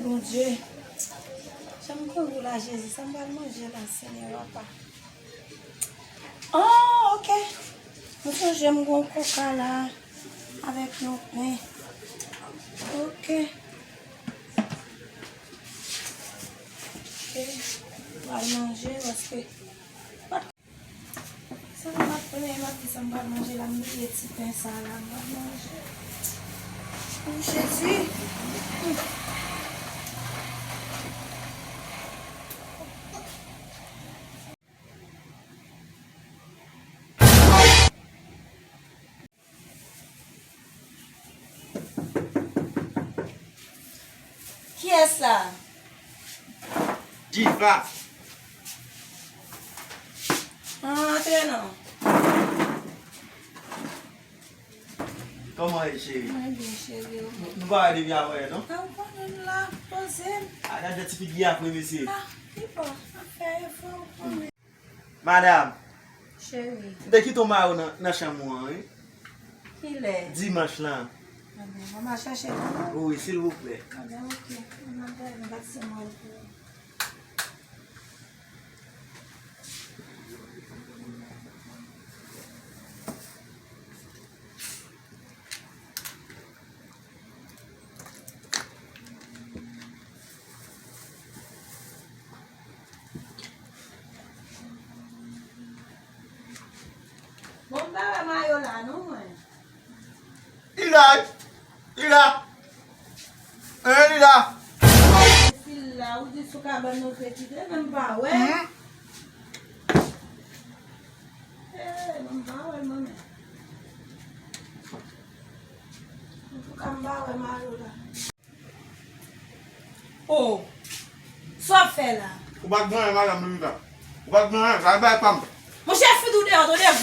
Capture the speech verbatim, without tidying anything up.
Bondye, jan m kouri la, Jezi, sa m pral manje la, Senyè papa. Ah, ok. M sonje m gon koka la, avèk yon pen. Ok. Ok. M pral manje, paske Sa m ap, premye maten sa m pral manje la, m bliye ti pen sa la, m pral manje. O Jezi! Kiyès sa? Diva. Antre non. Kòman w ye, cheri? Mwen byen, cheri. Nou pa wè depi avanyè, non? A, ou konnen m la, poze m. A, gade ti figi a vre, mesye. A, li bon, ap fè efò, ou konnen. Madam. Cheri. M te kite w mare w nan, nan chanm ou an, wi. Kilè? Dimanch lan. Anben, mwen al chèche pou ou? Wi, silvouplè. Anben, ok. Mwen al gade, m pa t se mwen pou ou. Bon, m pa wè mayo la non, mwen. Li la wi. Li la. Hein, li la. Fil la, ou di sou kabann nou fè kite, men m pa wè. Mhm. Eh, men m pa wè, mwen menm. Antouka, m pa wè mayo la. Oh, sa w ap fè la? Ou pa t gen anyen, madanm Lolita. Ou pa t gen anyen, sa e bagay pa m. Monchè, fout ou deyò, tande,